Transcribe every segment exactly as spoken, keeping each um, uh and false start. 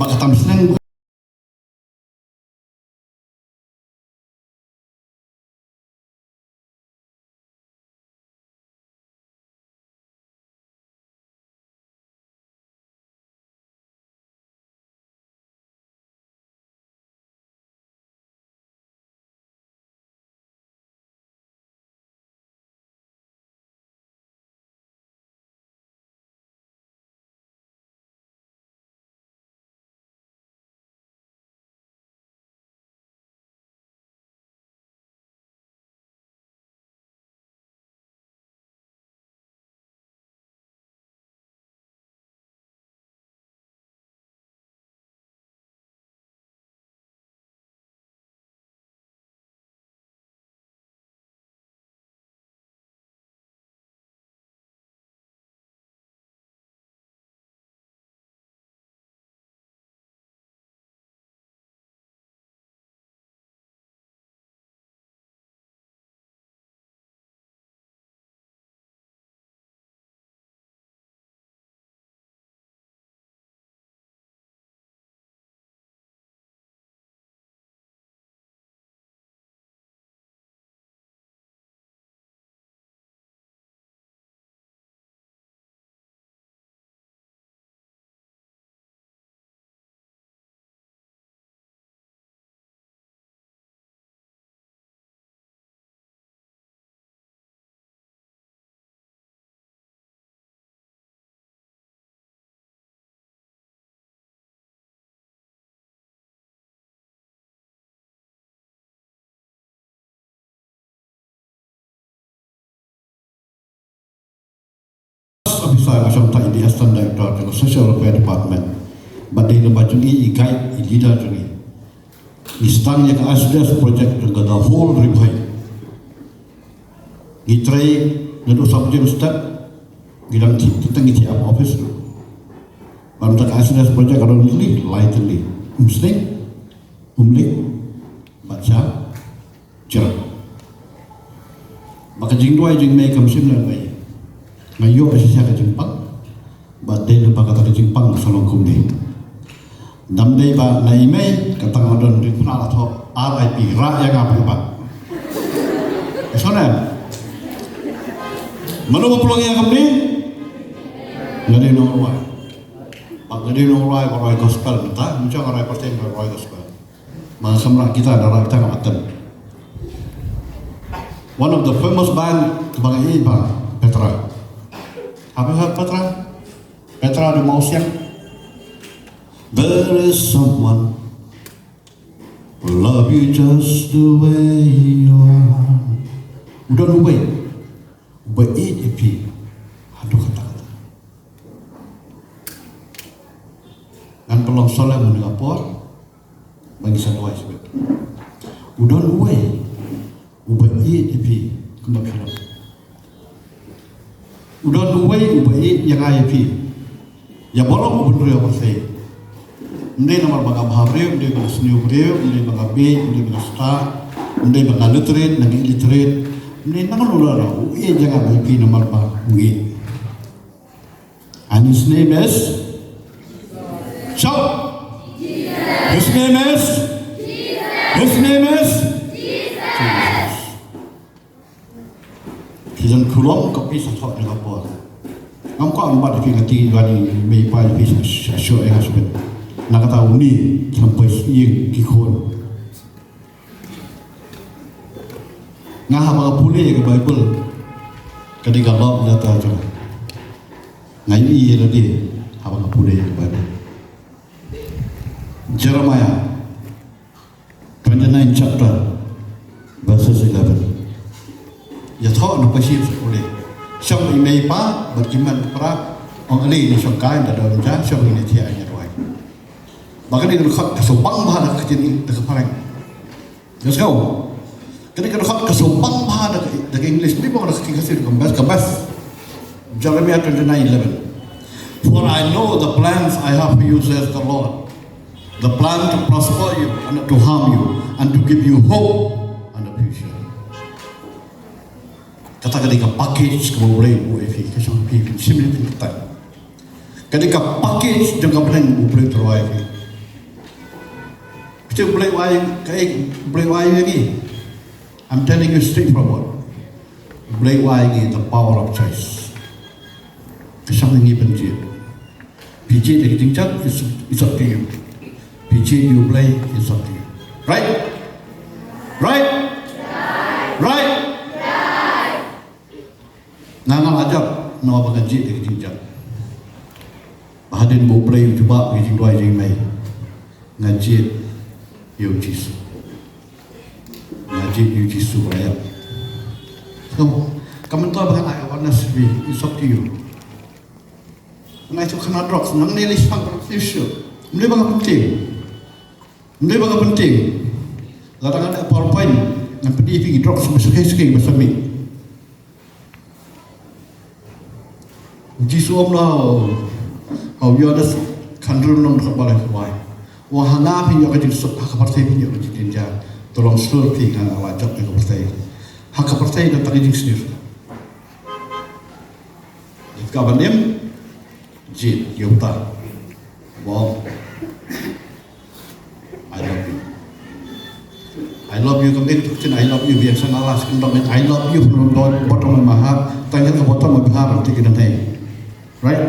Kata msneng. Officer nga shong tai di Assistant Director ka Social Welfare Department. Bad dei lyngba jong i, i guide, i leader jong i. Ngi sdang ïa ka ICDS project jong ka the whole Ri Bhoi. Ngi trei naduh Sub Jim Step, ngi dang thik, kita ngi thik ap office ruh. Bad mynta ka ICDS project ka don tylli, lai tylli. Umsning, Umling, bad sha Jrong. Ba ka jingduwai jingmei kam shym la wei. Nga ïoh shisha ka jingpang. Ba dei lyngba kata ka jingpang sa long kumne. Dam dei ba na i mei kata nga don ring phna la thoh R I P, rah ïa nga phi ba. Shona. Mano ba pynlong ïa kumne? Nga dei nongrwai. Ba nga dei nongrwai, ba rwai gospel mynta, mynta nga rwai pateng, ba rwai gospel. Ba nga samla kita da rwai kita nga atem. One of the famous band ba nga ïohi ba Petra. Have you heard Petra? Petra de Mawsiang. There is someone who love you just the way you are. U don uwei uba ïeit ïa phi haduh katta katta. Ngan pynlong shuh ïa mynta ka por ba ngi sa duwai shibit. U don uwei uba ïeit ïa phi kumba phi long. U don uwei uba ïeit ïa nga ïa phi. Ïa baroh u bynriew ba sei. Ym dei namar ba nga bha briew, ym dei ba nga sniew briew, ym dei ba nga bieit, ym dei ba nga stad, ym dei ba nga literate, nga illiterate. Ym dei namar u la u ïeit ïa nga ïa phi namar ba u ïeit. And his name is, shout. His name is, his name is Jesus. Phi don khulom ka phi sa thoh na ka por. Ngam kwah ban bat ïa phi ka ti ba ni mei pa ïa phi sa, sa shoh ïa nga shibit. Na kata une ki lam poi ïing ki khun. Nga haba nga pule ïa ka Baibl ka dei ka love letter jong nga. Nga ïohi ïa lade haba nga pule ïa ka Baibl. Jeremiah twenty-nine chapter, verses eleven. Ïathoh na pasip sa pule. Shong i mei pa bad ki met ki para, ong ale ni shong kai da don ja, shong ni thiah ïa rwai. Ba kane ka dkhot ka sngewbang bha da ka ktien, da ka phareng. Let's go. Kane ka dkhot ka sngewbang bha da ka, da ka English, ni ba da ka ktien Khasi, da ka best, ka best. Jeremiah twenty-nine eleven. For I know the plans I have for you, says the Lord. The plan to prosper you and not to harm you, and to give you hope and a future. Kata ka dei ka package kaba U Blei u buh ïa phi, ka shong phi, phin shim ïa phi kata. Ka dei ka package jong ka bneng U Blei u tyrwa ïa phi. Te U Blei u ai, kaei U Blei u ai ïa ngi? I'm telling you straightforward. U Blei u ai ïa ngi the power of choice. Ka shong ha ngi ban jied. Phi jied ïa ka jingjia, it's, it's up to you. Phi jied ïa U Blei, it's up to you. Right? Right? Right? Nga nga la jop, namar ba nga jied ïa ka jingjia. Ba hadien ba U Blei u jubab ïa ka jingduwai jingmei, nga jied ïa U Jisu. Nga jied ïa U Jisu ba ïap. So, ka mynta ba nga ai awareness, it's up to you. Nga ai to khynnah drugs, nangne lei shipang drugs, you sure. Ym dei ba nga pyntieng. Ym dei ba nga pyntieng. Lada ngan ai PowerPoint, ngan pyni ïa phi ki drugs ba suki suki ba sa mih. U Jisu u ong na, ha u Ïoannis khathynriew lynnong dkhot ba lai kawei. U ong ha nga phin ïoh ka jingsuk, ha ka pyrthei phin ïoh ka jingjynjar. To long shlur phi, nga nga la jop ïa ka pyrthei. Ha ka pyrthei don tang ka jingsniew. Ïa ka ban im, jied ïa uta. Wow. I love you. I love you, kam dei ka ktien I love you, biang sa na la skem dong, I love you from the bottom of my heart. Tang ïa ka bottom of my heart, ti ki dang hei. Right?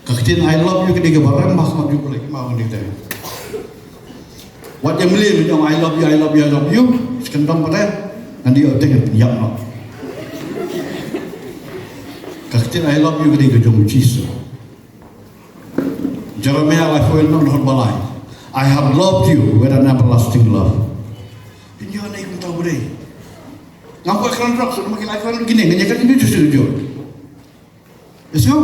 Ka ktien I love you ka dei kaba rem ha khmat U Blei, ma ka dei te. Wat ïa mlien ïa ong I love you, I love you, I love you. Skem dong pat te. Ngan ïoh te ka pynïap noh. Ka ktien I love you ka dei ka jong U Jisu. Jeremiah laiphew lynnong dkhot ba lai. I have loved you with an everlasting love. Phin ïoh ne kumta U Blei. Ngam kwah kren rok, shu ma ki lai kren kine, ngin ïa kren kine jujur jujur. Yes, no?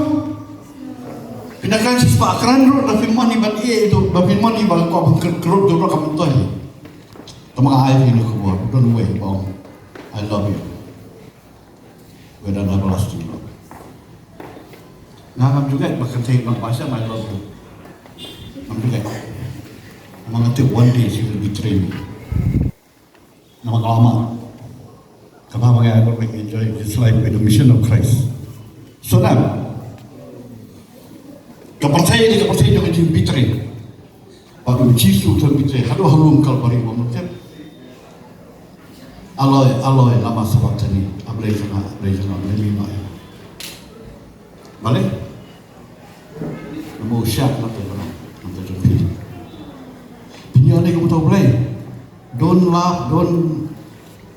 Phin da kren shispah kren ruh, da phin mon ïa ban ïa ito, da phin mon ïa ban kwah ban kren kren ruh, kam toh. Tama ai phi ne khubor, don't worry, bang. I love you. With an everlasting love. Nga ngam ju ngeit ba kan thei bang ba sha I love you. Ngam ju ngeit. Namar nga tip one day she will betray me. Namar ka lama. Kaba ba nga got enjoy this life with the mission of Christ. So now, ka pyrthei ni, ka pyrthei jong ka jingbetray. Bad U Jisu u don beit haduh ha lum Kalbari, u ong, Eloi, Eloi, lama sabakthani? A Blei jong nga, a Blei jong nga, balei me ïehnoh ïa nga? Balei? Namar u shah na ka jong, na ka jong phi. Phin ïoh ne kumta U Blei? Don't laugh, don't,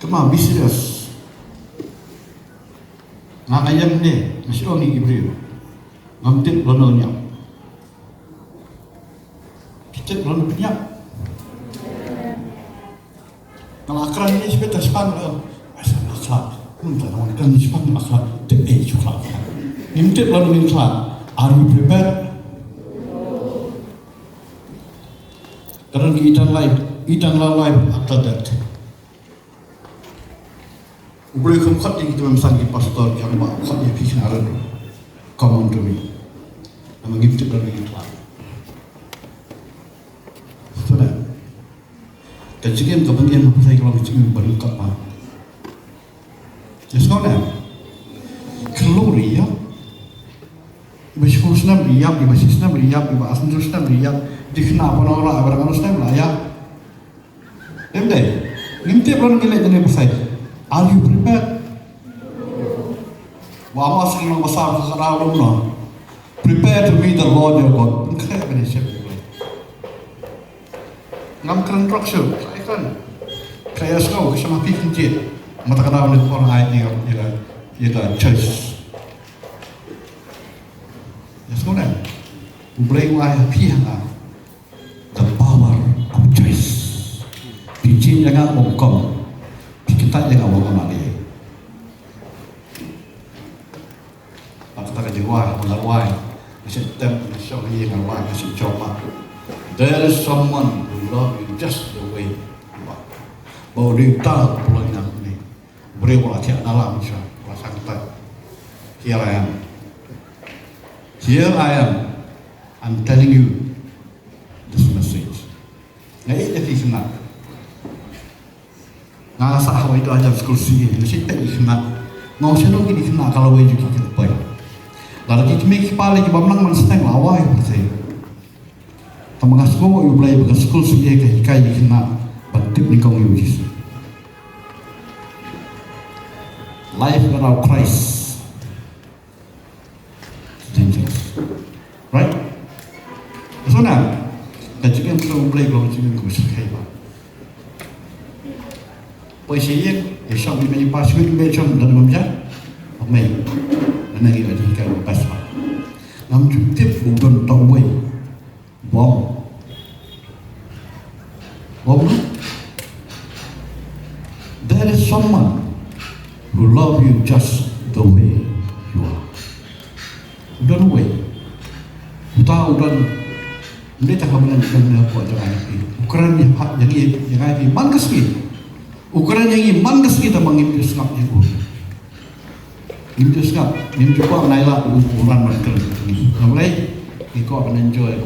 come on, be serious. Nga nga ïeng ne, nga shu ong ïa ki briew. Ngam tip lano ngiap. Ki tip lano pynïap. Nga la kren ne shibit ta shipang la. Ai sa la khlad. Kumta nga kren ne shipang la khlad. Tip eh shu khlad. Ngim tip lano ngin khlad. Are you prepared? Ka don ki eternal life, eternal life after death. U Blei um khot ïa kita ki mem san, ki pastor, ki rangbah, u khot ïa phi khynnah ruh. Come unto me. Namar ngim tip lano ngin khlad. Sngewbha. Ka jingim kaba ngi ïeng ha pyrthei ka long ka jingim ba ryngkat bha. Ïa sngewbha. Ka long ri ïa. Iba shiphew snem ri ïap, iba shi snem ri ïap, iba ar hynriew snem ri ïap. Ki khynnah ba nongrah, iba dang ar hynriew snem la ïap. Em dei, ngim tip lano ngin leit na ka pyrthei. Are you prepared? Ba Amos ka lynnong ba saw dkhot khatphra u ong, prepare to meet the Lord your God. Pynkhreh ban ïashem ïa U Blei. Ngam kren rok shuh, trai kren. Trai ïa sngew, ka shah ma phi phin jied. Mynta ka daw ne por ai ïa, ïa, ïa ka choice. Ïa sngew ne. U Blei u ai ha phi ha nga. The power of choice. Phi jied ïa nga, ong kong. Phi kyntait ïa nga, ong kong ade. Bad kata ka jingrwai, ba nga rwai, nga shu tep, nga shu ïa nga rwai, nga shu jop ba, there is someone who love you just the way you are. Ba u dei uta u pynlong ïa nga kumne. Briew ba la thiah na la mynshuwa, ba la shang kyntait. Here I am. Here I am. I'm telling you this message. Nga ïeit ïa ki khynnah. Nga sah ha ito ha jan skul C A, nga shu peit ki khynnah. Nga ong shano kine ki khynnah ka lawei jong ki ki poi. Lada ki kmie ki kpa lei ki bym nang ban sneng la wai pyrthei. Tang ba nga sngew ïa U Blei ba ka skul syiem ka hikai ïa ki khynnah ban tip nyngkong ïa U Jisu. Life without Christ is dangerous. Right? So na ka jingim ka U Blei ka jingim ka ba shyrkhei ba. Poi sha ïing, ïa shong ïa mei ïa pa, shu ïa mei shong, don ngam ja. Ong mei, nga nang ïa ka jinghikai ba best ba. Ngam ju tip u don tang wei. Bom. Bom, no? There is someone who love you just the way you are. U don wei. Uta u don. Ym dei tang ha bneng, u don hapoh jong ngi. U kren ïa phi, ïa ngi, ïa ngi man ka sngi. U kren ïa ngi man ka sngi, tang ba ngim ju sngap ïa u. Ngim ju sngap, ngim ju kwah ban ailad u, u ran ban kren. Namar ngi kwah ban enjoy.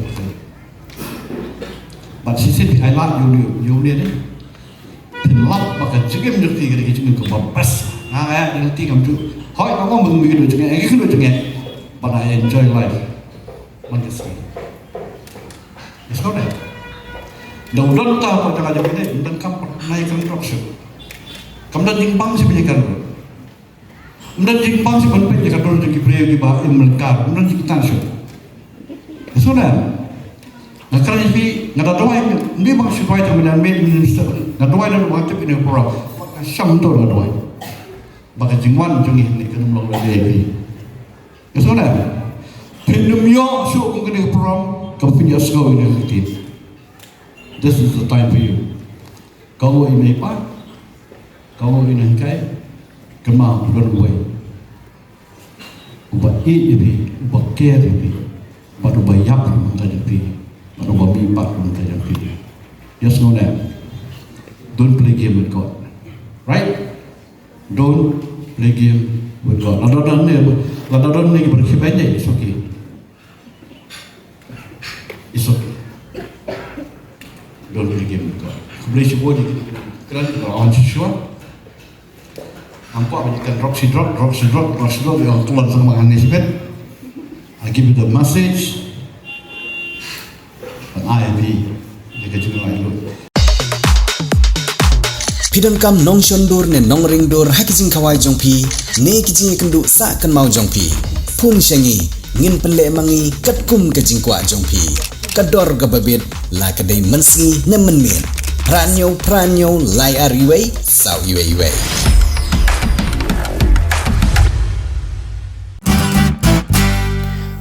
Bad shisien phi ailad ïa u, ïa u ne. Phin lap ba ka jingim jong phi ka dei ka jingim kaba best. Nga nga ïa lynti ngam ju. Hooid, nga ong ba ngi kynduh jingeh, ngi kynduh jingeh. But I enjoy life. Man ka sngi. Yes, no, no. Da u don uta hapoh jaka jong phi, ym don kam pynai kan drok shuh. Kam don jingbang shuh pynai kan drok. Ym don jingbang shuh ban peit ïa ka dur jong ki briew kiba im lyngkar. Ym don jingkitang shuh. Sngewdei. Nga kren ïa phi, nga da duwai, ym dei ba nga shu duwai tang ban mih minister. Nga duwai da ba nga tip ïa kane ka program. Nga sham dur nga duwai. Ba ka jingwan jong ngi hangne kan ym long lade ïa phi. Sngewdei. Phin ym ïoh shuh kum kane ka program, kam phin ïohsngew ïa kane ka ktien. This is the time for you. Kohnguh ïa i mei i pa, kohnguh ïa i nonghikai, kynmaw u don uwei uba ïeit ïa phi, uba care ïa phi, bad uba ïap ruh mynta jong phi, bad uba mihpat ruh mynta jong phi. Ïohsngew ne? Don't play game with God. Right? Don't play game with God. Lada don ne, lada don ne kiba rkhie beiñ, it's okay. It's okay. Don't play game with God. Khublei shibun ïa ki kren kiba la wan shuwa. Ngam kwah ban ïa kren drok shi drok, drok shi drok, drok shi drok, ïa ka wan sa ma hangne shibit. I give you the message. Ban ai ïa phi ïa ka jinglaitluid. Phi donkam nongshon dur ne nongring dur ha ki jingkhawai jong phi ne ki jingïakynduh sah kynmaw jong phi. Phone sha ngi, ngin pynleh ma ngi katkum ka jingkwah jong phi. Ka dor kaba bit, la ka dei mynsngi ne mynmiet. Phra hynñiew, phra hynñiew, lai ar iwei, saw iwei iwei.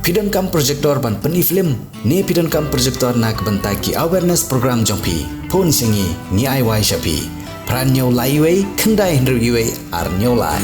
Phi donkam projector ban pyni film ne phi donkam projector na ka bynta ki awareness program jong phi? Phone sha ngi, ngi ai wai sha phi. Phra hynñiew lai iwei, khyndai hynriew iwei, ar hynñiew lai.